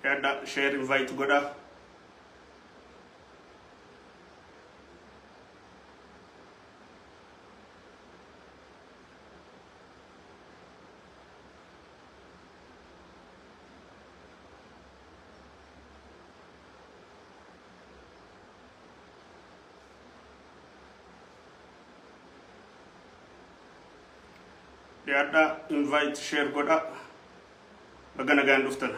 Dhiyaadhaa, share, invite godhaa. Dhiyaadhaa, invite, share godhaa. Baga nagaan dhuftan.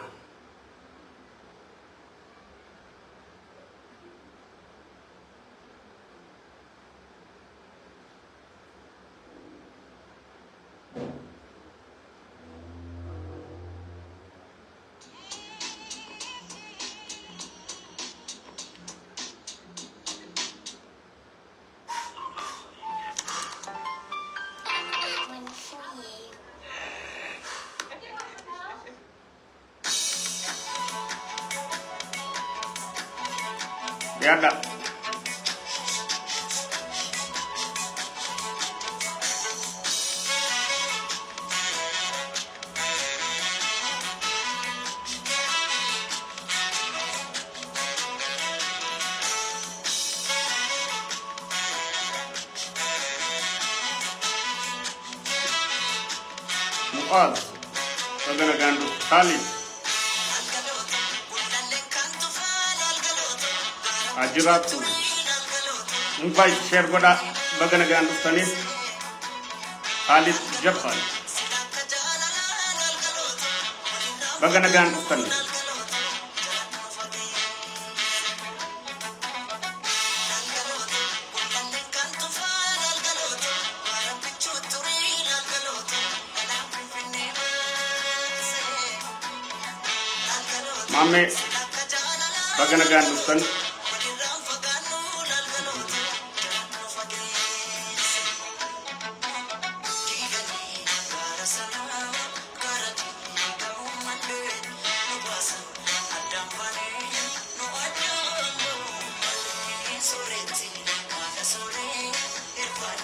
One for you. Dhiyaadhaa. Mu'aaz, baga nagaan dhufte. Khalid haa jiraattu. Invite, share godhaa. Baga nagaan dhuftaniif. Khalid Jabbal, baga nagaan dhuftan. Maammee, baga nagaan dhuftan.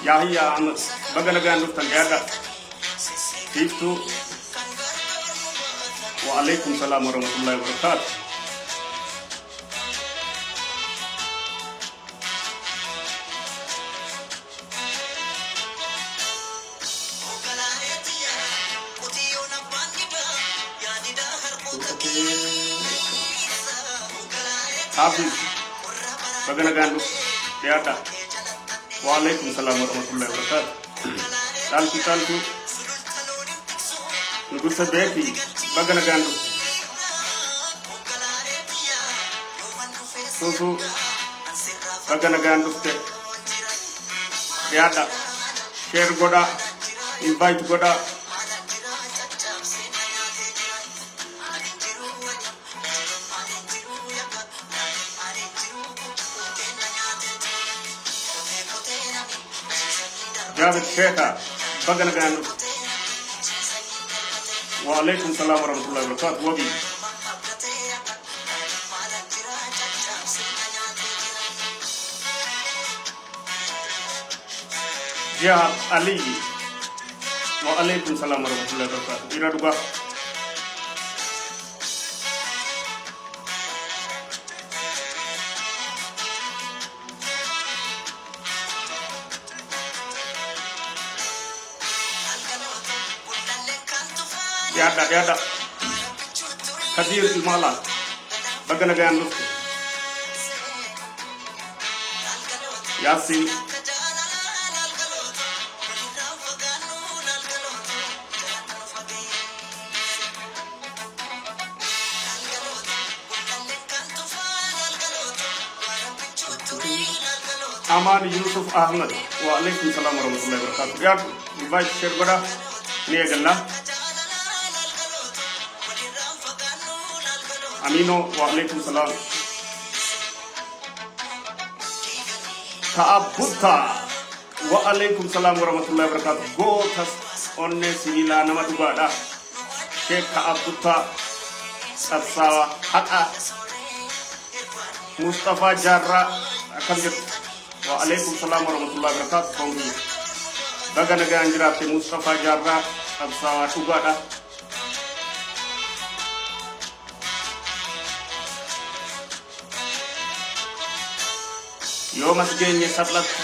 Yaahiyyaa Ahmad, baga nagaan dhuftan. Dhiyaadhaa. Fiiftuu, وعليكم السلام ورحمة الله وبركاته. Hafiz, baga nagaan dhufte. Dhiyaadhaa. وعليكم السلام ورحمة الله وبركاته. Caaltu, Caaltu Nugusa Beeki, baga nagaan dhufte. Suusuu, baga nagaan dhufte. Dhiyaadhaa, share godhaa, invite godhaa. Jaabir Sheeka, baga nagaan dhufte. وعليكم السلام ورحمة الله وبركاته. Wabii Jihad Ali, وعليكم السلام ورحمة الله وبركاته. Dhiira dhugaa. Dhiyaadhaa, dhiyaadhaa. Kadiir Ilmaalaa, baga nagaan dhufte. Yaasiin. Amaan Yusuf Ahmad, وعليكم السلام ورحمة الله وبركاته. Dhiyaadhu, invite, share godhaa. Ni eegallaa. Amino, وعليكم السلام. Ta'abbutta, وعليكم السلام ورحمة الله وبركاته. Gootas onnee sibiilaa, nama dhugaadha. Sheek Ta'abbutta, qabsaawaa haqa. Mustafaa Jaarraa, akkam jirtu? وعليكم السلام ورحمة الله وبركاته. Foonii baga nagaan jiraatte. Mustafaa Jaarraa, qabsaawaa dhugaadha. Yoo mas geenye sablatti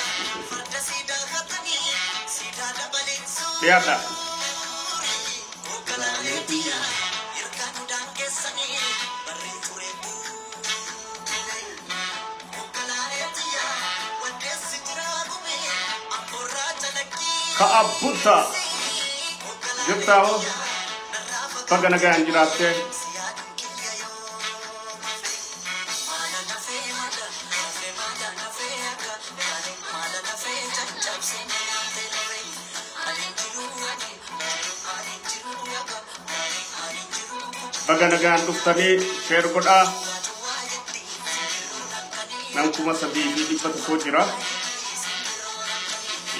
dhiyaadha. Ka'abbutta jirtaa hoo baga nagaan jiraattee. Baga nagaan dhuftanii share godhaa. Nam 3,100 jira.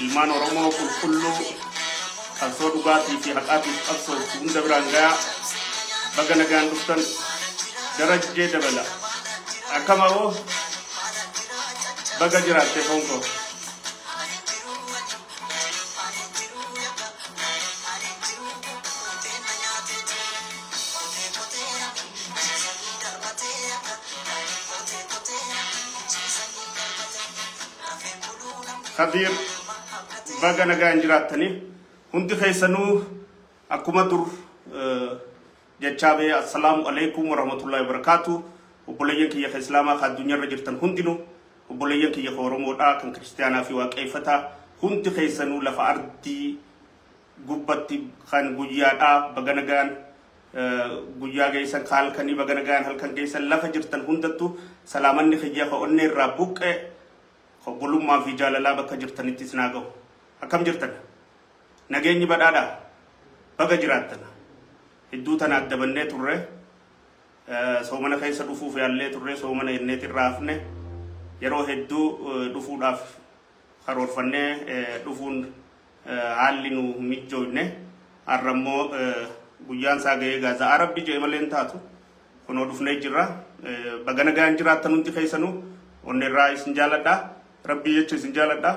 Ilmaan Oromoo qulqulluu qabsoo dhugaatii fi haqaatiif qabsoo hunda biraan gayaa. Baga nagaan dhuftan. Darajjee Dabala. Akkama hoo baga jiraatte fonkoo. Khadir baga nagaan jiraattanii hundi keessanuu akkuma dur jechaa bee assalaamu alaikum warahmatullahi wabarakaatu. Obboleeyyan kiyya ka islaamaa ka addunyaarra jirtan hundinuu, obboleeyyan kiyya ka Oromoodhaa kan kiristaanaa fi waaqeeffataa hundi keessanuu lafa ardii gubbatti kan guyyaadhaa baga nagaan guyyaa geessan, ka halkanii baga nagaan halkan geessan, lafa jirtan hundattuu salaamanni kiyya ka onnee irraa buqqee obbolummaa fi jaalalaa bakka jirtanitti isin haa gahu. Akkam jirtan? Nageenyi badhaadhaa? Baga jiraattan. Hedduu tana addabannee turre, soomana keessa dhufuuf yaallee turre, soomana inneet irraa hafne. Yeroo hedduu dhufuudhaaf karoorfannee dhufuun haalli nu mijoofne. Har'a immoo guyyaan isaa ga'ee gaaza'aa rabbi jedhe malee hin taatu. Kunoo dhufnee jirra. Baga nagaan jiraattan hundi keessanuu onnee irraa isin jaaladha. Rabbii jecha isin jaaladha.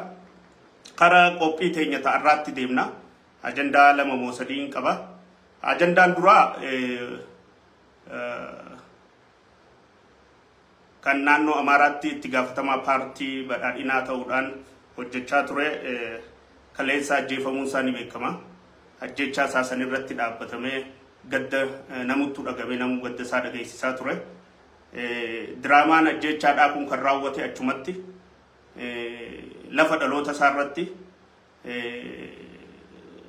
Karaa qophii teenya ta'arraatti deemna. Ajandaa 2 moo 3 qaba. Ajandaan duraa kan naannoo Amaaraatti itti gaafatamaa paartii badhaadhinaa ta'uudhaan hojjechaa ture kaleessa ajjeefamuun isaa ni beekama. Ajjechaa isaa san irratti dhaabbatamee gadda namuttu dhagame, namuu gadda isaa dhageessisaa ture. Diraamaan ajjechaadhaa kun kan raawwate achumatti lafa dhaloota isaa irratti,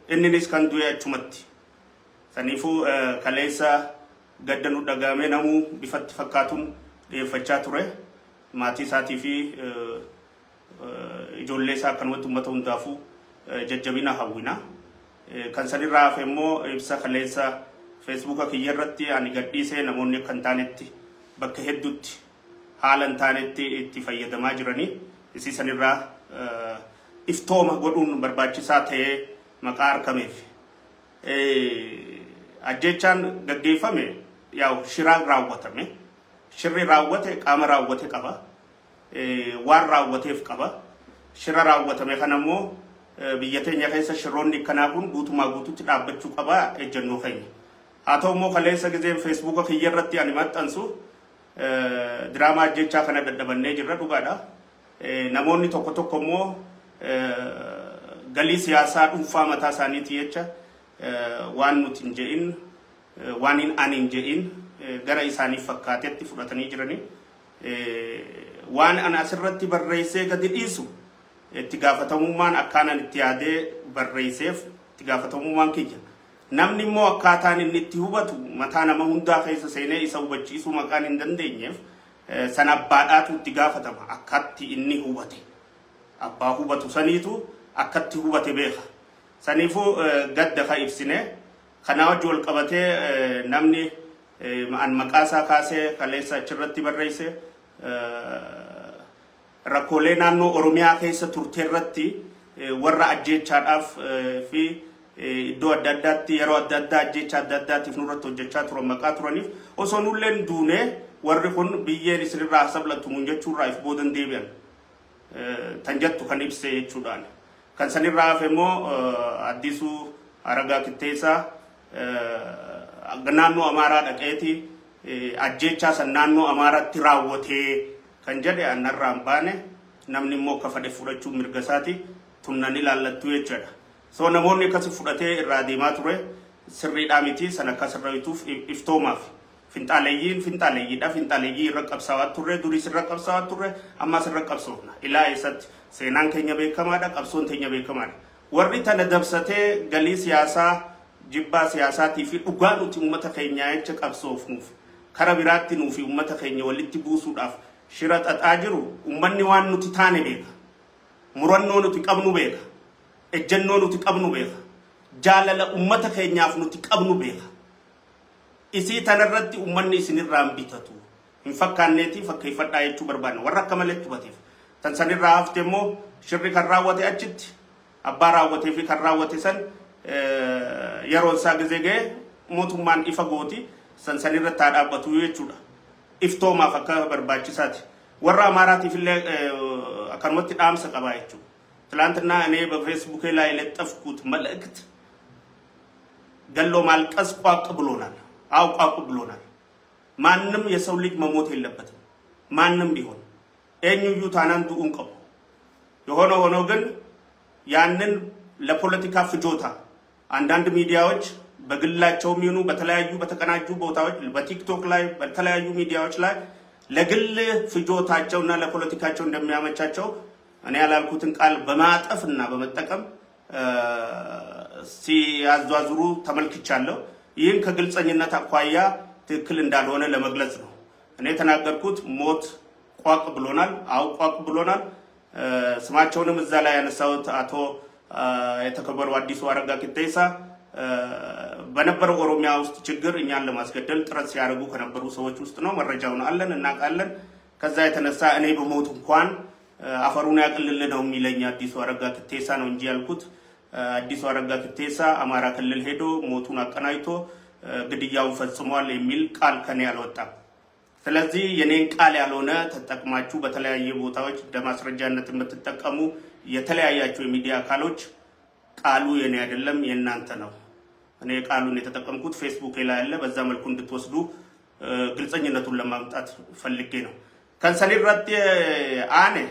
inninis kan du'e achumatti. Saniifuu kaleessa gadda nu dhagame namuu bifatti fakkaatuun dhiyeeffachaa ture. Maatii isaatii fi ijoollee isaa akkanumatti uummata hundaafuu jajjabina hawwina. Kan sanirraa hafe immoo ibsa kaleessa feesbuuka kiyya irratti ani gadhiisee namoonni akka hin taanetti bakka hedduutti haala hin taanetti itti fayyadamaa jiranii. Isii sanirraa iftooma godhuun barbaachisaa ta'ee maqaa argameef. Ajjechaan gaggeeffame yaa'u shiraan raawwatame. Shirri raawwate qaama raawwate qaba. Waan raawwateef qaba. Shira raawwatame kana immoo biyya teenya keessa shirroonni akkanaa kun guutumaa guututti dhaabbachuu qaba ejjennoo keenya. Haa ta'u immoo kaleessa gizeen feesbuuka kiyya irratti ani maxxansu diraamaa ajjechaa kana dadhabannee jirra dhugaadha. Namoonni tokko tokko immoo galii siyaasaa dhuunfaa mataa isaaniitii jecha waan nuti hin je'in, waan hin ani hin je'in gara isaaniif fakkaatetti fudhatanii jiranii. Waan ani asirratti barreessee gadi dhiisu itti gaafatamummaan akkaanan itti yaadee barreesseef itti gaafatamummaan kiyya. Namni immoo akkaataan inni itti hubatu mataa nama hundaa keessa seenee isa hubachiisuu maqaan hin dandeenyeef sana abbaadhaatu itti gaafatama akkatti inni hubate. Abbaa hubatu saniitu akkatti hubate beeka. Saniifuu gadda ka ibsine kanaa wajji wal qabatee namni an maqaa isaa kaasee kaleessa achirratti barreesse rakkoolee naannoo Oromiyaa keessa turte irratti warra ajjeechaadhaaf fi iddoo adda addaatti yeroo adda addaa ajjeechaa adda addaatiif nurratti hojjechaa turan maqaa turaniif osoo nulleen duunee warri kun biyyeen isinirraa sablattu nuun jechuurraa if boodan deebi'an tan jettu kan ibse jechuudhaan. Kan sanirraa hafe immoo Addisuu Aragaa Kitteessaa naannoo Amaaraa dhaqeeti ajjeechaa san naannoo Amaaraatti raawwatee kan jedhe annarraa hin baane. Namni immoo akka fedhe fudhachuu mirga isaati tunnan ilaallattu jechuudha. So namoonni akkasi fudhatee irraa deemaa ture sirriidhaa miti sana akka sirreessuuf iftoomaaf. Finxaaleeyyiin finxaaleeyyiidha. Finxaaleeyyii irra qabsaawaa turre, duris irra qabsaawaa turre, ammas irra qabsoofna. Ilaa eessatti seenaan keenya beekamaadha, qabsoon keenya beekamaadha. Warri tana dabsatee galii siyaasaa, jibbaa siyaasaatii fi dhugaa nuti uummata keenyaa jecha qabsoofnuuf kara biraatti nuu fi uummata keenya walitti buusuudhaaf shira xaxaa jiru uummanni waan nuti taane beeka. Murannoo nuti qabnu beeka. Ejjennoo nuti qabnu beeka. Jaalala uummata keenyaaf nuti qabnu beeka. Isii tanarratti uummanni isinirraa hin bitatu. Hin fakkaanneetii fakkeeffadhaa jechuu barbaanna. Warra akka malee hubateef. Tan sanirraa hafte immoo shirri kan raawwate achitti abbaa raawwatee fi kan raawwate san yeroon isaa gizee ga'e mootummaan ifa gooti san sanirratti haa dhaabbatu jechuudha. Iftoomaaf akka barbaachisaati. Warra Amaaraatiif illee akkanumatti dhaamsa qabaa jechuudha. ትላንትና እኔ በፌስቡኬ ላይ የለጠፍኩት መልእክት ገሎ ማልቀስ ቋቅ ብሎናል። አው ቋቅ ብሎናል። ማንም የሰው ልጅ መሞት የለበትም። ማንም ቢሆን eenyuyyuu taanaan du'uun qabu። የሆነ ሆኖ ግን ያንን ለፖለቲካ ፍጆታ አንዳንድ ሚዲያዎች በግላቸውም ይሁኑ በተለያዩ በተቀናጁ ቦታዎች በቲክቶክ ላይ በተለያዩ ሚዲያዎች ላይ ለግል ፍጆታቸውና ለፖለቲካቸው እንደሚያመቻቸው እኔ ያላልኩትን ቃል በማጠፍና በመጠቀም ሲያዟዙሩ ተመልክቻለሁ። ይህን ከግልጸኝነት አኳያ ትክክል እንዳልሆነ ለመግለጽ ነው። እኔ የተናገርኩት ሞት ቋቅ ብሎናል። አው ቋቅ ብሎናል። ስማቸውንም እዛ ላይ ያነሳሁት አቶ የተከበሩ አዲሱ አረጋ ኪቴሳ በነበረው ኦሮሚያ ውስጥ ችግር እኛን ለማስገደል ጥረት ሲያደርጉ ከነበሩ ሰዎች ውስጥ ነው። መረጃውን አለን፣ እናውቃለን። ከዛ የተነሳ እኔ በሞት እንኳን አፈሩን ያቅልል ነው የሚለኝ አዲሱ አረጋ ኪቴሳ ነው እንጂ ያልኩት አዲሱ አረጋ ኪቴሳ አማራ ክልል ሄዶ ሞቱን አቀናጅቶ ግድያውን ፈጽሟል የሚል ቃል ከኔ አልወጣም። ስለዚህ የኔን ቃል ያልሆነ ተጠቅማችሁ በተለያየ ቦታዎች ለማስረጃነት የምትጠቀሙ የተለያያችሁ የሚዲያ አካሎች ቃሉ የኔ አይደለም የእናንተ ነው። እኔ ቃሉን የተጠቀምኩት ፌስቡክ ላይ ያለ በዛ መልኩ እንድትወስዱ ግልጸኝነቱን ለማምጣት ፈልጌ ነው። Kan sanirratti aane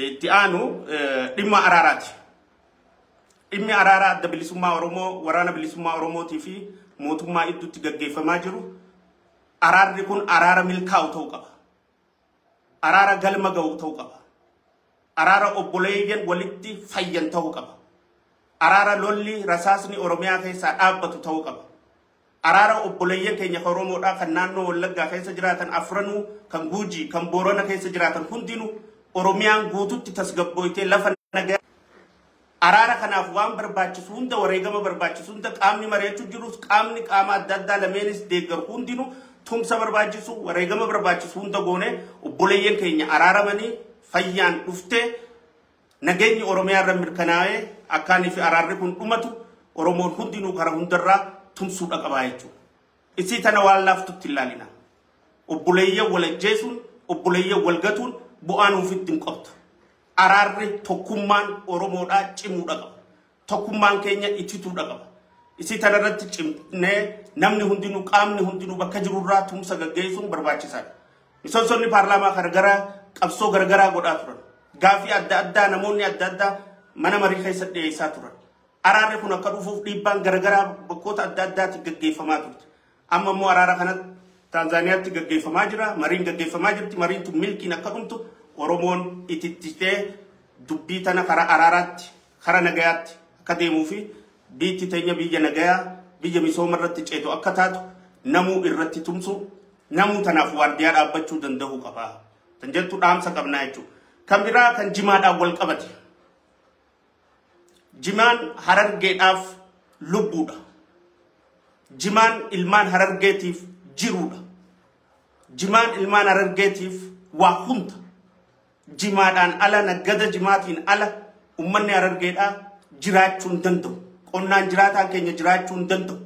itti aanu dhimma araaraati. Dhimmi araaraa adda bilisummaa Oromoo waraana bilisummaa Oromootii fi mootummaa idduutti gaggeeffamaa jiru araarri kun araara milkaa'u ta'uu qaba. Araara galma ga'u ta'uu qaba. Araara obboleeyyan walitti fayyan ta'uu qaba. Araara lolli rasaasni Oromiyaa keessaa dhaabbatu ta'uu qaba. Araara obboleeyyan keenya kan Oromoodhaa kan naannoo Wallaggaa keessa jiraatan afranuu kan Guujii kan Boorana keessa jiraatan hundinuu Oromiyaan guututti tasgabbooytee lafa nagaa araara kanaaf waan barbaachisu hunda wareegama barbaachisu hunda qaamni mari'achuu jirus qaamni qaama adda addaa lameenis deeggaru hundinuu tumsa barbaachisu wareegama barbaachisu hunda goone obboleeyyan keenya araaramanii fayyaan dhuftee nageenyi Oromiyaa irra mirkanaa'ee akkaanii fi araarri kun dhumatu Oromoon hundinuu karaa hundarraa tumsuudha qabaa jechuudha. Isii tana waan laaftutti ilaalina. Obboleeyyan wal ajjeesuun, obboleeyyan wal gatuun bu'aa nuuf itti hin qabdu. Araarri tokkummaan Oromoodhaa cimuudha qaba. Tokkummaan keenya itituudha qaba. Isii tana irratti cimnee namni hundinuu qaamni hundinuu bakka jirurraa tumsa gaggeessuun barbaachisaadha. Miseensonni paarlaamaa garagaraa qabsoo garagaraa godhaa turan. Gaafii adda addaa namoonni adda addaa mana marii keessa dhiyeessaa turan. Araarri kun akka dhufuuf dhiibbaan garagaraa bakkoota adda addaatti gaggeeffamaa turte. Amma immoo araara kana Taanzaaniyaatti gaggeeffamaa jira. Mariin gaggeeffamaa jirti. Mariin tun milkiin akka dhumtu Oromoon itittitee dubbii tana karaa araaraatti, karaa nagayaatti akka deemuu fi biyyi teenya biyya nagayaa, biyya misooma irratti ceetu akka taatu namuu irratti tumsu, namuu tanaaf waardiyaa dhaabbachuu danda'uu qaba. Tan jettu dhaamsa qabnaa jechuudha. Kan biraa kan jimaadhaan wal qabate. Jimaan harargeedhaaf lubbuudha. Jimaan ilmaan harargeetiif jiruudha. Jimaan ilmaan harargeetiif waa hunda. Jimaadhaan ala naggada jimaatiin ala uummanni harargeedhaa jiraachuu hin danda'u. Qonnaan jiraataan keenya jiraachuu hin danda'u.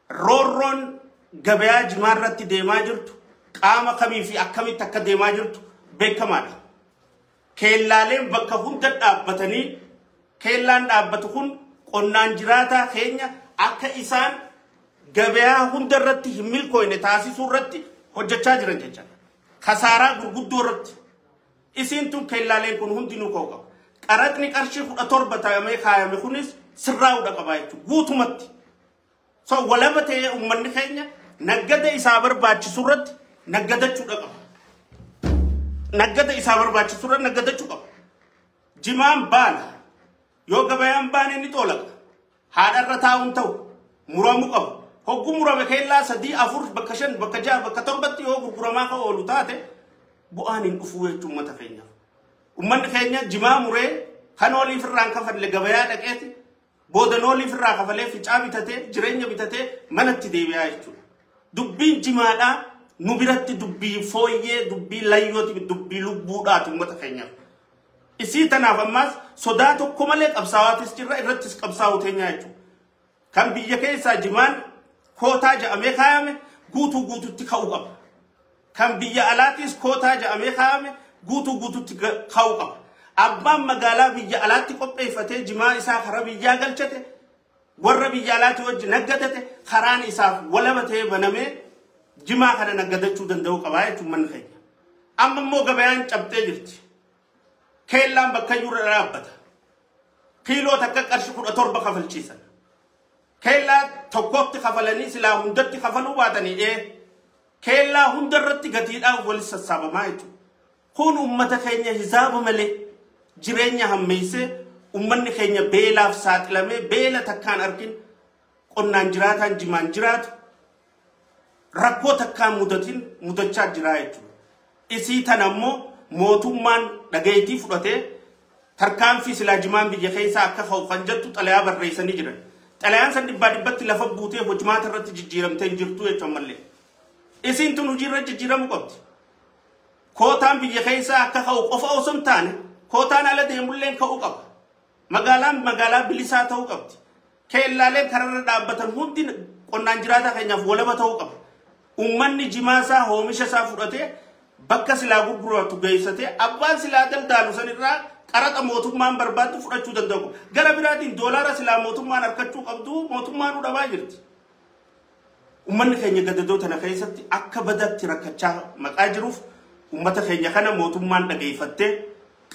Roorroon gabayaa jimaa irratti deemaa jirtu qaama kamii fi akkamitti akka deemaa jirtu beekamaadha. Keellaaleen bakka hunda dhaabbatanii keellaan dhaabbatu kun qonnaan jiraataa keenya akka isaan gabayaa hunda irratti hin milkooyne taasisuu irratti hojjechaa jiran jechaadha. Kasaaraa gurguddoo irratti Isiin tun keellaaleen kun hundinuu ka'uu qaba. Qaraxni qarshii 17 ta'amee kaayame kunis sirraa'uudha qaba jechuudha guutumatti. So walaba ta'ee uummanni keenya naggada isaa barbaachisu irratti naggadachuudha qaba. Naggada isaa barbaachisu irratti naggadachuu qaba. Jimaan baana yoo gabayaan baane ni xoolaqa. Haadharra taa'uun ta'u muramuu qaba. Hogguu murame keellaa 3, 4, bakka 5, bakka 6, bakka 7tti yoo gurguramaa kan oolu taate bu'aan hin dhufuu jechuun uummata keenyaaf. Uummanni keenya jimaa muree kan oliif irraan kafalle gabayaa dhaqeeti booda oliif irraa kafalee ficaa bitatee jireenya bitatee manatti deebi'aa jechuudha. Dubbiin jimaadhaa nu biratti dubbii fooyyee, dubbii layyooti, dubbii lubbuudhaati uummata keenyaaf. Isii tanaaf ammaas sodaa tokko malee qabsaawaatis jirra irrattis qabsaa'uu teenyaa jechuudha. Kan biyya keessaa jimaan kootaa ja'amee kaayame guutuu guututti ka'uu qaba. Kan biyya alaatis kootaa ja'amee kaayame guutuu guututti ka'uu qaba. Abbaan magaalaa biyya alaatti qopheeffatee jimaa isaa karaa biyyaa galchate warra biyya alaatti wajji naggadate karaan isaaf walaba ta'ee banamee jimaa kana naggadachuu danda'uu qaba jechuun manni keenya. Amma immoo gabayaan cabxee jirti. Keellaan bakka iyyuu irra dhaabbata. Kiiloo takka qarshii 17 kafalchiisan. Keellaa tokkotti kafalanii silaa hundatti kafaluu baatanii keellaa hunda irratti gatiidhaan wal sassaabamaa jechuudha. Kun uummata keenya hisaaba malee jireenya hammeessee uummanni keenya beelaaf saaxilamee beela takkaan argin qonnaan jiraataan jimaan jiraatu rakkoo takkaan mudatin mudachaa jira jechuudha. Isii tana immoo mootummaan dhageettii fudhatee tarkaanfii silaa jimaan biyya keessaa akka ka'u kan jettu xalayaa barreessanii jiran. Xalayaan san 100% lafa buutee hojimaata irratti jijjiiramtee hin jirtu jechuun mallee. Isiin tun hojiirra jijjiiramuu qabdi. Kootaan biyya keessaa akka ka'u qofa osoo hin taane kootaan ala deemulleen ka'uu qaba. Magaalaan magaalaa bilisaa ta'uu qabdi. Keellaaleen kararra dhaabbatan hundi qonnaan jiraataa keenyaaf walaba ta'uu qaba. Uummanni jimaa isaa oomisha isaa fudhatee bakka silaa gurguratu geessatee abbaan silaa daldaalu sanirraa qaraxa mootummaan barbaaddu fudhachuu danda'u. Gara biraatiin doolaara silaa mootummaan harkachuu qabdu mootummaan dhabaa jirti. Uummanni keenya gadadoo tana keessatti akka badatti rakkachaa maqaa jiruuf uummata keenya kana mootummaan dhageeffattee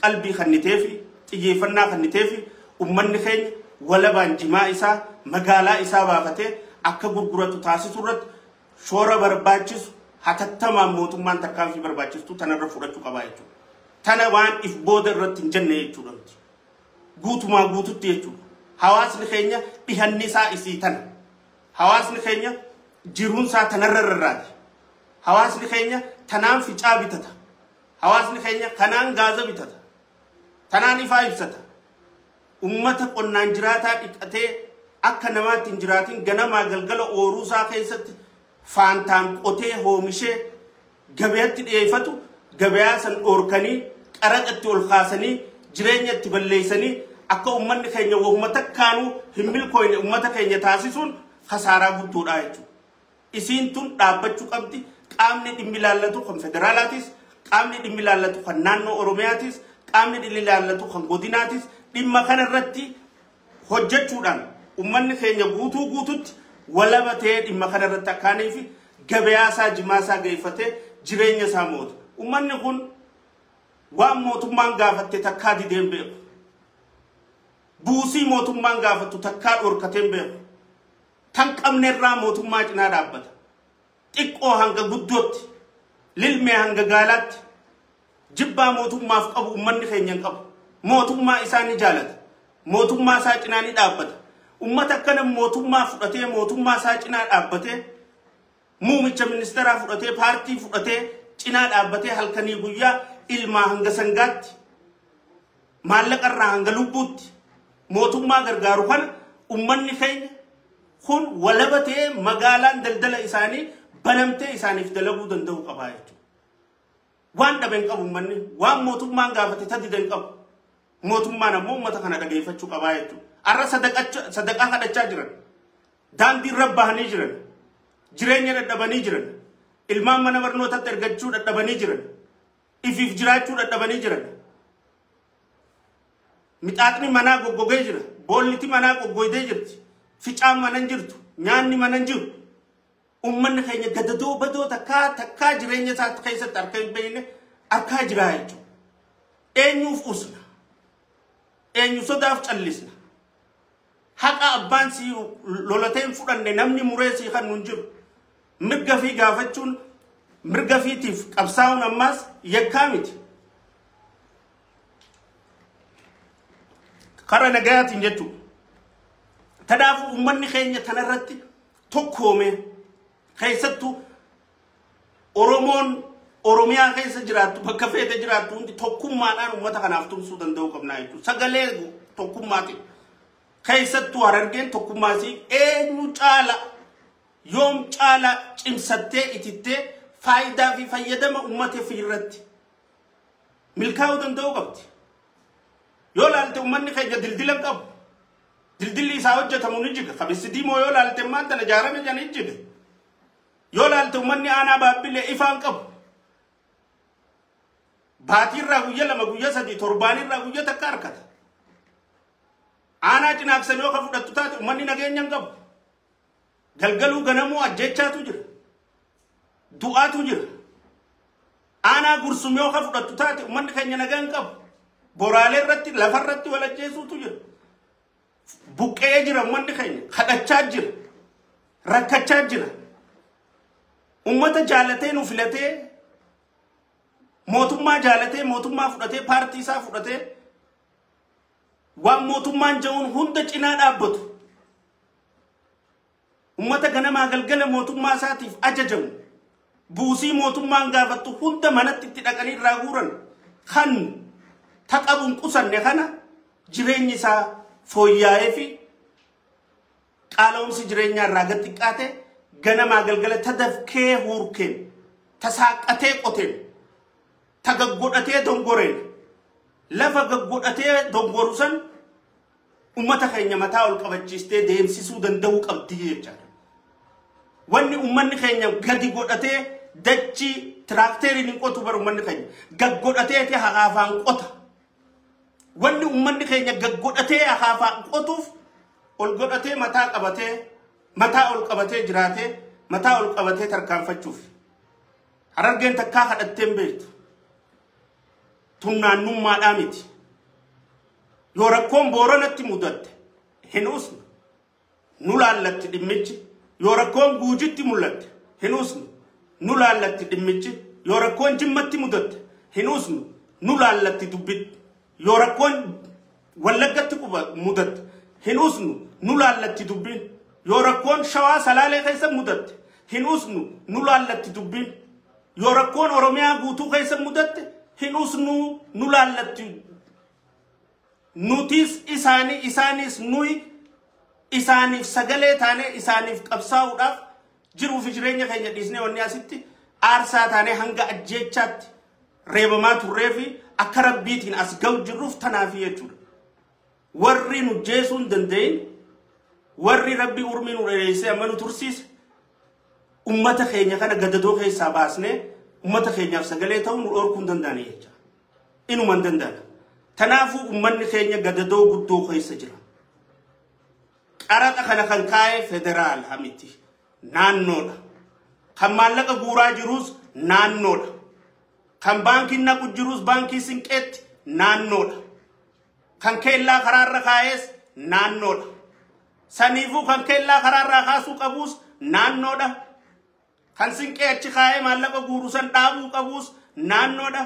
qalbii kennitee fi xiyyeeffannaa kennitee fi uummanni keenya walabaan jimaa isaa magaalaa isaa baafatee akka gurguratu taasisuu irratti shoora barbaachisu hatattamaan mootummaan tarkaanfii barbaachistu tanarra fudhachuu qabaa jechuudha. Tana waan if booda irratti hin jenne jechuudha. Guutumaa guututti jechuudha. Hawaasni keenya dhihanni isaa isii tana. Hawaasni keenya jiruun isaa tanarra rarraati. Hawaasni keenya tanaan ficaa bitata. Hawaasni keenya kanaan gaaza bitata. Tanaan ifaa ibsata. Uummata qonnaan jiraataa dhiqatee akka namaatti hin jiraatin ganamaa galgala ooruu isaa keessatti faantaan qotee oomishee gabaatti dhiyeeffatu gabayaa san dhoorkanii qaraxatti ol kaasanii jireenya itti balleessanii akka uummanni keenya wahuma takkaanuu hin milkooyne uummata keenya taasisuun khasaaraa guddoodha jechuudha. Isiin tun dhaabbachuu qabdi. Qaamni dhimmi ilaallatu kan federaalaatis, qaamni dhimmi ilaallatu kan naannoo Oromiyaatis, qaamni dhimmi ilaallatu kan godinaatis dhimma kana irratti hojjechuudhaan uummanni keenya guutuu guututti walaba ta'ee dhimma kana irratti akkaanii fi gabayaa isaa jimaa isaa geeffatee jireenya isaa moota. Uummanni kun waan mootummaan gaafatte takkaa didee hin beeku. Buusii mootummaan gaafattu takkaa dhorkatee hin beeku. Tan qabne irraa mootummaa cinaa dhaabbata. Xiqqoo hanga guddootti, lilmee hanga gaalaatti jibbaa mootummaaf qabu uummanni keenya hin qabu. Mootummaa isaa ni jaalata. Mootummaa isaa cinaa ni dhaabbata. Uummata akkana mootummaa fudhatee mootummaa isaa cinaa dhaabbatee muumicha ministeeraa fudhatee paartii fudhatee cinaa dhaabbatee halkanii guyyaa ilmaa hanga sangaatti maallaqa irraa hanga lubbuutti mootummaa gargaaru kana uummanni keenya kun walaba ta'ee magaalaan daldala isaanii banamtee isaaniif dalaguu danda'uu qabaa jechuudha. Waan dhabe hin qabu uummanni, waan mootummaan gaafate tadida hin qabu. Mootummaan ammoo uummata kana dhageeffachuu qabaa jechuudha. Arra sadaqaa kadhachaa jiran, daandii irra bahanii jiran, jireenya dadhabanii jiran, ilmaan mana barnootaatti ergachuu dadhabanii jiran, ifiif jiraachuu dadhabanii jiran. Mixaaxni manaa goggogee jira, boolliti manaa goggoydee jirti, ficaan mana hin jirtu, nyaanni mana hin jiru. Uummanni keenya gadadoo badoo takkaa takkaa jireenya isaa keessatti harka hin beekne harkaa jira jechuudha. Eenyuuf usna? Eenyu sodaaf callisna? Haqa abbaan sii lolatee hin fudhanne namni muree sii kan nun jiru. Mirga fi gaafachuun mirga fiitiif qabsaa'uun ammaas yakkaa miti. Kara nagayaatiin jechuudha. Kanaafuu uummanni keenya tanarratti tokkoome keessattuu Oromoon Oromiyaa keessa jiraattu bakka feete jiraattu hundi tokkummaadhaan uummata kanaaf tumsuu danda'uu qabnaa jechuudha. Sagalee tokkummaatiin keessattuu Harargeen tokkummaasii eenyu caala yoom caala cimsattee itittee faayidaa fi fayyadama uummata fi irratti milkaa'uu danda'uu qabdi. Yoo laalte uummanni keenya dildila hin qabu. Dildilli isaa hojjetamu ni jiga. Qabessi diimoo yoo laalte maanta na ijaarame jana ni jiga. Yoo laalte uummanni aanaa Baabbilee ifaa hin qabu. Baatiirraa guyya 2 guyya 3 torbaanirraa guyya 1 harkata. Aanaa Cinaaqsan yoo ka fudhattu taate uummanni nageenya hin qabu. Galgaluu ganamuu ajjeechaatu jira. Du'aatu jira. Aanaa Gursum yoo ka fudhattu taate uummanni keenya nagaa hin qabu. Boraalee irratti lafarratti wal ajjeesuutu jira. Buqqee jira uummanni keenya. Kadhachaa jira. Rakkachaa jira. Uummata jaalatee nu filatee mootummaa jaalatee mootummaa fudhatee paartii isaa fudhatee waan mootummaan jedhuun hunda cinaa dhaabbatu. Uummata ganamaa galgala mootummaa isaatiif ajajamu. Buusii mootummaan gaafattu hunda manatti itti dhaqanii irraa guuran kan taqabuun qusanne kana jireenyi isaa fooyya'ee fi qaala'umsi jireenyaa irraa gad xiqqaate ganamaa galgala tadafkee huurkeen tasaaqatee qoteen tagaggodhatee dongoreen lafa gaggodhatee dongoru san uummata keenya mataa ol qabachiistee deemsisuu danda'uu qabdi jechaadha. Wanni uummanni keenya gadi godhatee dachii tiraakteeriin hin qotu bara uummanni keenya gaggodhatee haqaafaan qota. Wanni uummanni keenya gaggodhatee haqaafaan qotuuf ol godhatee mataa qabatee mataa ol qabatee jiraatee mataa ol qabatee tarkaanfachuuf. Harargeen takkaa kadhattee hin beektu. Tumnaannummaadhaa miti. Yoo rakkoon Booranatti mudatte hin usnu. Nu laallatti dhimmichi. Yoo rakkoon Guujitti mul'atte hin usnu. Nu laallatti dhimmichi. Yoo rakkoon Jimmatti mudatte hin usnu. Nu laallatti dubbitti. Yoo rakkoon Wallaggatti mudatte hin usnu. Nu laallatti dubbiin. Yoo rakkoon Shawaa Salaalee keessa mudatte hin usnu. Nu laallatti dubbiin. Yoo rakkoon Oromiyaa guutuu keessa mudatte hin usnu. Nu laallatti. Nutis isaanii isaanis nuyi isaaniif sagalee taanee isaaniif qabsaa'uudhaaf jiruu fi jireenya keenya dhiisnee wanni asitti aarsaa taanee hanga ajjeechaatti reebamaa turree fi akka rabbiitiin as ga'u jirruuf tanaafi jechuudha. Warri nu jeesuu hin danda'in warri rabbi urmii nu dheereessee amma nu tursiise uummata keenya kana gadadoo keessaa baasnee uummata keenyaaf sagalee ta'uu nu dhorkuu hin danda'ani jecha. Inuma hin danda'an. Kanaafuu uummanni keenya gadadoo guddoo keessa jira. Qaraxa kana kan kaa'e federaala miti. Naannoodha. Kan maallaqa guuraa jirus naannoodha. Kan baankiin naqu jirus baankii Sinqeetti naannoodha. Kan keellaa karaarra kaa'es naannoodha. Saniifuu kan keellaa karaarraa kaasuu qabuus naannoodha. Kan Sinqee achi kaa'ee maallaqa guuru san dhaabuu qabuus naannoodha.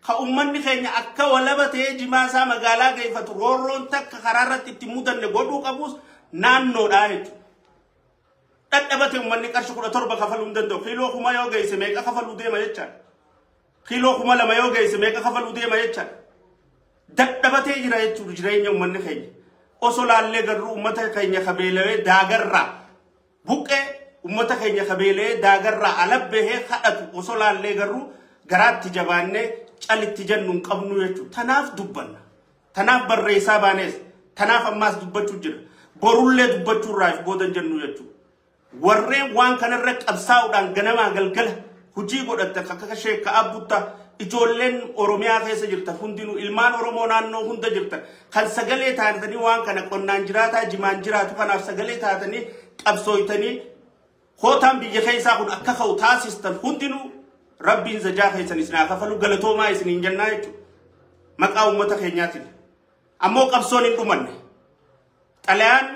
Ka uummanni keenya akka walaba ta'ee jimaa isaa magaalaa geeffatu roorroon takka karaarratti itti mudanne godhuu qabuus naannoodha jechuudha. Dhadhabate uummanni qarshii 17 kafaluu hin danda'u. Kiiloo 1000 yoo geesse meeqa kafaluu deema jechaadha. Kiiloo 2000 yoo geesse meeqa kafaluu deema jechaadha. Dadhabatee jira jechuudha jireenya uummanni keenya. Osoo laallee garuu uummata keenya kabeelawee daagarraa buqqee uummata keenya kabeelawee daagarraa alabbahee kadhatu osoo laallee garuu garaatti jabaannee calitti jennu hin qabnu jechuudha. Tanaaf dubbanna. Tanaaf barreessaa baanees. Tanaaf ammaas dubbachuu jira. Borullee dubbachuu irraa if booda hin jennu jechuudha. Warreen waan kanarra qabsaa'uudhaan ganamaa galgala hojii godhatte akka Sheekka Abbuttaa ijoolleen Oromiyaa keessa jirtan hundinuu ilmaan Oromoo naannoo hunda jirtan kan sagalee taatanii waan kana qonnaan jiraataa jimaan jiraatu kanaaf sagalee taatanii qabsooytanii kootaan biyya keessaa kun akka ka'u taasistan hundinuu rabbiin zajaa keessan isin haa kafalu galatoomaa isiniin jennaa jechuudha. Maqaa uummata keenyaatiin. Ammoo qabsoon hin dhumanne. Xalayaan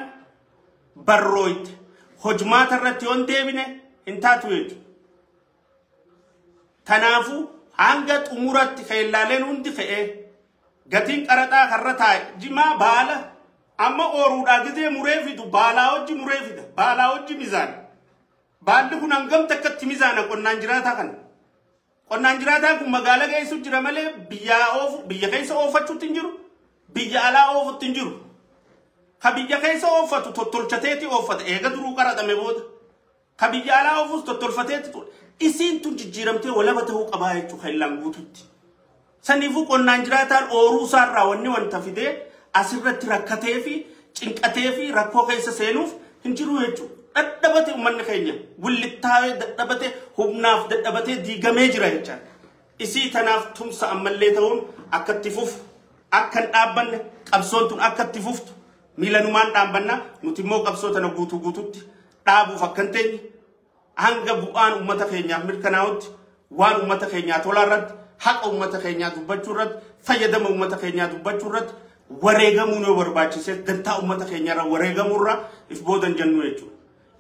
barrooyte hojmaata irratti yoon deebine hin taatu jechuudha. Kanaafuu hanga xumuratti keellaaleen hundi fe'ee gatiin qaraxaa karra taa'e jimaa baala amma ooruudhaa gizee muree fidu baalaa hojii muree fida baalaa hojii mizaana. Baalli kun hangam takkatti mizaana qonnaan jiraataa kana. Qonnaan jiraataan kun magaalaa geessu jira malee biyya keessa oofachuutti hin jiru, biyya alaa oofutti hin jiru. Ka biyya keessa oofatu tottolchateeti oofata eega duruu qaraxame booda. Ka biyya alaa oofus tottolfateeti ture. Isiin tun jijjiiramtee walaba ta'uu qabaa jechuudha keellaan guututti. Saniifuu qonnaan jiraataan ooruu isaarraa wanni wanta fidee asirratti rakkatee fi cinqatee fi rakkoo keessa seenuuf hin jiru jechuudha. Dadhabate uummanni keenya wullittaa'ee dadhabate humnaaf dadhabatee diigamee jira jechaadha. Isii tanaaf tumsa ammallee ta'uun akka itti fufu akka hin dhaabbanne qabsoon tun akka itti fuftu miilanumaan dhaabbanna nuti immoo qabsoo tana guutuu guututti dhaabuuf akka hin teenye hanga bu'aan uummata keenyaaf mirkanaa'utti waan uummata keenyaa tolaa irratti haqa uummata keenyaa dubbachuu irratti fayyadama uummata keenyaa dubbachuu irratti wareegamuun yoo barbaachise dantaa uummata keenyaarra wareegamuurra if boodan jennu jechuudha.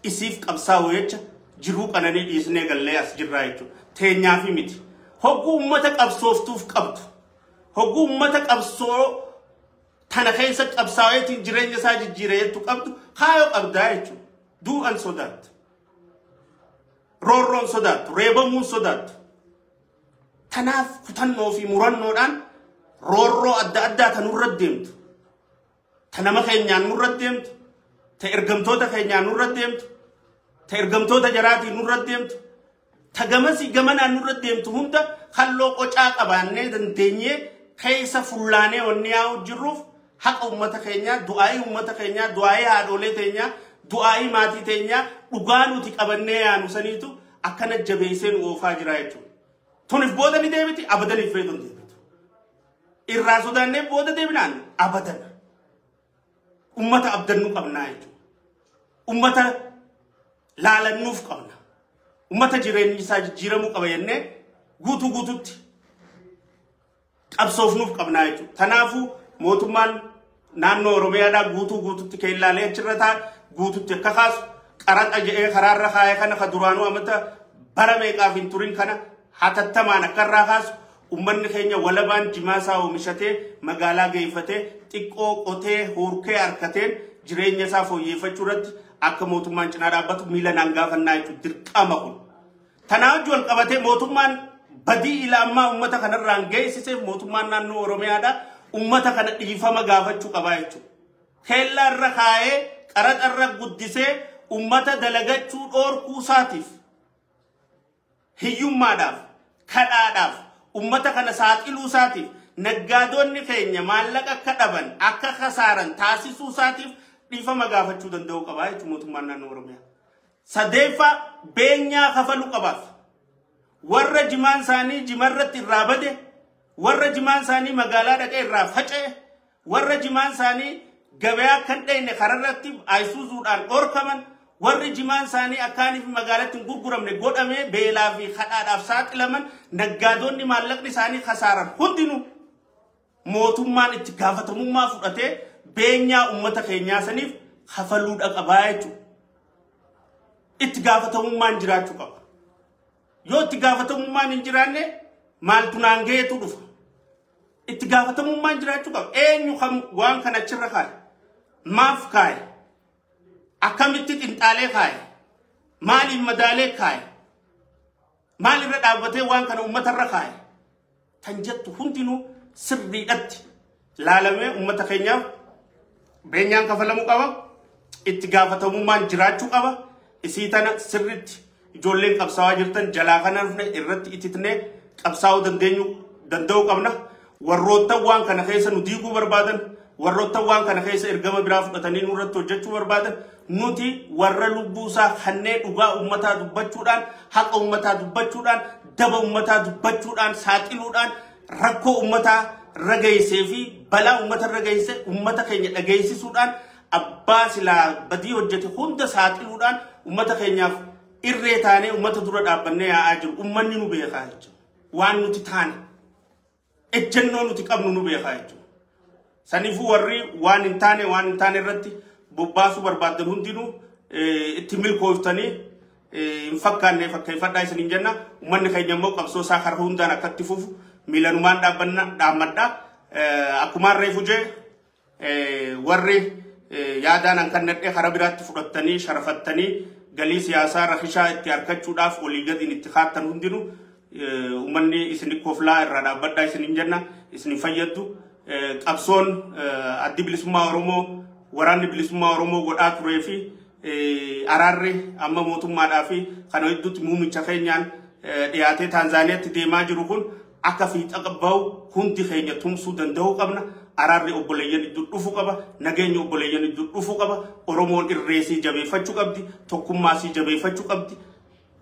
Isiif qabsaa'u jecha jiruu qananii dhiisnee gallee as jirraa jechuudha. Teenyaafi miti. Hogguu uummata qabsooftuuf qabdu. Hogguu uummata qabsoo tana keessa qabsaa'eetiin jireenya isaa jijjiire jettu qabdu kaayoo qabdaa jechuudha. Du'an sodaattu. Roorroon sodaattu. Reebamuun sodaattu. Tanaaf kutannoo fi murannoodhaan roorroo adda addaa ta nurra deemtu. Ta nama keenyaan nurra deemtu. Ta ergamtoota keenyaan nurra deemtu. Ta ergamtoota jaraatiin nurra deemtu. Ta gamasii gamanaan nurra deemtu hunda halloo qocaa qabaannee dandeenyee keessa fullaanee wanni yaa'u jirruuf haqa uummata keenyaa, du'aa'ii uummata keenyaa, du'aa'ii haadholee teenyaa, du'aa'ii maatii teenyaa dhugaa nuti qabannee yaanu saniitu akkana jabeessee nu oofaa jira jechuudha. Tuniif booda ni deebiti, abadaniif feetu hin deebitu. Irraa sodaannee booda deebinaan abadan. Uummata abdannuu qabnaa jechuudha. Uummata laalannuuf qabna. Uummata jireenyi isaa jijjiiramuu qaba jennee guutuu guututti qabsoofnuuf qabnaa jechuudha. Kanaafuu mootummaan naannoo Oromiyaadhaa guutuu guututti keellaalee achirra taa'e guututti akka kaasu qaraxa jedhee karaarra kaa'ee kana ka duraanuu amata bara meeqaaf hin turin kana hatattamaan akka irraa kaasu uummanni keenya walabaan jimaa isaa oomishatee magaalaa geeffatee xiqqoo qotee horkee harkateen jireenya isaa fooyyeffachuu irratti akka mootummaan cinaa dhaabbatu miila naan gaafannaa jechuudha dirqama kun. Tanaa wajji wal qabatee mootummaan badii ila ammaa uummata kanarraan geessiseef mootummaan naannoo Oromiyaadhaa uummata kana dhiifama gaafachuu qabaa jechuudha. Keellaa irra kaa'ee qaraxa irra guddisee uummata dalagachuu dhoorkuu isaatiif hiyyummaadhaaf kadhaadhaaf uummata kana saaxiluu isaatiif naggaadonni keenya maallaqa akka dhaban akka kasaaran taasisuu isaatiif dhiifama gaafachuu danda'uu qabaa jechuudha mootummaan naannoo Oromiyaa. Sadeeffaa beenyaa kafaluu qabaaf. Warra jimaan isaanii jimarratti irraa bade, warra jimaan isaanii magaalaa dhaqee irraa faca'e, warra jimaan isaanii gabayaa kan dhayne kararratti ayisuuzuudhaan dhorkaman, warri jimaan isaanii akkaaniif magaalatti hin gurguramne godhamee beelaa fi kadhaadhaaf saaxilaman naggaadonni maallaqni isaanii kasaaran hundinuu mootummaan itti gaafatamummaa fudhatee beenyaa uummata keenyaa saniif kafaluudha qabaa jechuudha. Itti gaafatamummaan jiraachuu qaba. Yoo itti gaafatamummaan hin jiraanne maaltu naan gaheetu dhufa. Itti gaafatamummaan jiraachuu qaba. Eenyu kam waan kana achirra kaa'e? Maaf kaa'e? Akkamitti xinxaalee kaa'e? Maaliin madaalee kaa'e? Maalirra dhaabbatee waan kana uummatarra kaa'e? Tan jettu hundinuu sirriidhatti laalamee uummata keenyaaf beenyaan kafalamuu qaba. Itti gaafatamummaan jiraachuu qaba. Isii tana sirriitti ijoolleen qabsaa'aa jirtan jalaa kana dhufne irratti ititnee qabsaa'uu danda'uu qabna. Warroota waan kana keessa nu diiguu barbaadan, warroota waan kana keessa ergama biraa fudhatanii nurratti hojjechuu barbaadan, nuti warra lubbuu isaa kanneen dhugaa uummataa dubbachuudhaan, haqa uummataa dubbachuudhaan, daba uummataa dubbachuudhaan, saaxiluudhaan rakkoo uummataa rageessee fi balaa uummata rageessee uummata keenya dhageessisuudhaan abbaa silaa badii hojjete hunda saaxiluudhaan uummata keenyaaf irree taanee uummata dura dhaabbannee yaa'aa jiru. Uummanni nu beekaa jechuudha. Waan nuti taane. Ejjennoo nuti qabnu nu beekaa jechuudha. Saniifuu warri waan hin taane irratti bobbaasuu barbaadan hundinuu itti milkooftanii hin fakkaanne fakkeeffadhaa isiniin jenna. Uummanni keenya immoo qabsoo isaa karaa hundaan akka itti fufu miilanumaan dhaammadha. Akkumaan reefu jee warri yaadaan hankannadhee karaa biraatti fudhattanii sharafattanii galii siyaasaa rakishaa itti argachuudhaaf olii gadiin itti kaattan hundinuu uummanni isin koflaa irraa dhaabbadhaa isiniin jenna isin fayyaddu. Qabsoon addi bilisummaa Oromoo waraanni bilisummaa Oromoo godhaa turee fi araarri amma mootummaadhaa fi kana hedduutti muummicha keenyaan dhiyaatee Taanzaaniyaatti deemaa jiru kun akka fiixa bahu hundi keenya tumsuu danda'uu qabna. Araarri obboleeyyan iddoo dhufuu qaba. Nageenyi obboleeyyan iddoo dhufuu qaba. Oromoon irreesii jabeeffachuu qabdi. Tokkummaasii jabeeffachuu qabdi.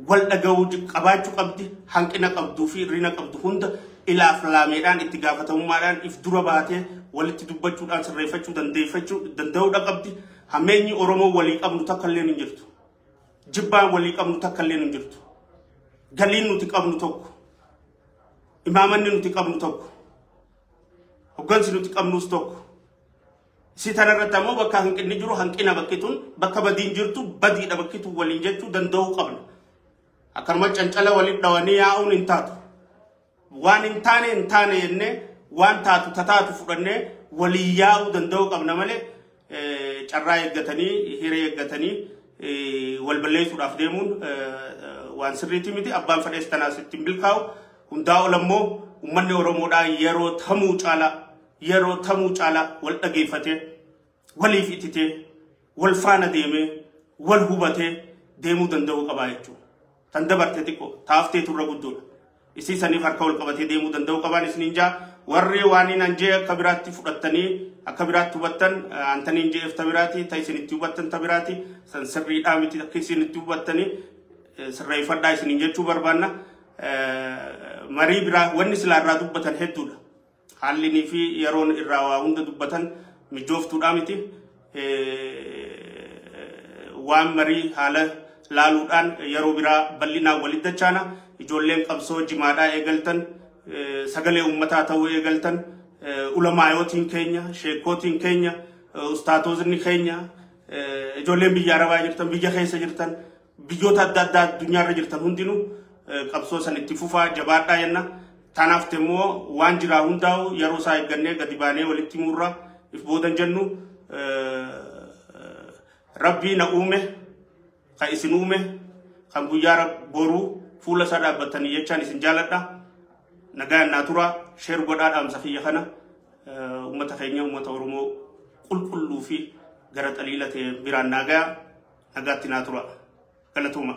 Wal dhaga'uu qabaachuu qabdi. Hanqina qabduu fi hir'ina qabdu hunda ilaaf laameedhaan itti gaafatamummaadhaan if dura baatee walitti dubbachuudhaan sirreeffachuu danda'uudha qabdi. Hammeenyi Oromoo walii qabnu takka illee hin jirtu. Jibbaan walii qabnu takka illee hin jirtu. Galiin nuti qabnu tokko. Imaamanni nuti qabnu tokko. Hoggansi nuti qabnus tokko. Si tanarratti ammoo bakka hanqinni jiru hanqina bakki tun bakka badiin jirtu badiidha bakki tun waliin jechuu danda'uu qabna. Akkanuma cancala waliin dhawanii yaa'uun hin taatu. Waan hin taane hin taane jennee waan taatu tataatu fudhannee walii yaa'uu danda'uu qabna malee carraa eeggatanii hiree eeggatanii wal balleessuudhaaf deemuun waan sirriitii miti. Abbaan fedhees tanaas ittiin milkaa'u. Hundaa ol ammoo uummanni Oromoodhaa yeroo tamuu caalaa wal dhageeffatee waliif ititee wal faana deemee wal hubatee deemuu danda'uu qabaa jechuudha. Tan dabarte xiqqoo taaftee turre guddoodha. Isii saniif harka wal qabatee deemuu danda'uu qabaan isiniin jaa warri waan hin anjee akka biraatti fudhattanii akka biraatti hubattan antaniin jeef ta biraati ta isinitti hubattan ta biraati san sirriidhaa miti akka isinitti hubattanii sirreeffadhaa isiniin jechuu barbaanna. Marii biraa wanni silaa irraa dubbatan hedduudha. Haallinii fi yeroon irraa waa hunda dubbatan mijooftuudha miti. Waan marii haala laaluudhaan yeroo biraa bal'inaan walitti dachaana. Ijoolleen qabsoo jimaadhaa eegaltan, sagalee uummataa ta'uu eegaltan, ulamaayootiin keenya, sheekootiin keenya, ustaatotni keenya, ijoolleen biyya Arabaa jirtan, biyya keessa jirtan, biyyoota adda addaa addunyaarra jirtan hundinuu qabsoo san itti fufaa jabaadhaa jenna. Tanaaf immoo waan jiraa hundaa'u yeroo isaa eeggannee gadi baanee walitti murraa if boodan jennu Rabbii na uume kan isin uume kan guyyaa boruu fuula isaa dhaabbatanii jechaan isin jaaladha. Nagaan naa tura sheer godhaa dhaamsa kiyya kana uummata keenya uummata Oromoo qulqulluu fi gara xaliila ta'e biraan nagaa nagaatti naa tura. Galatooma.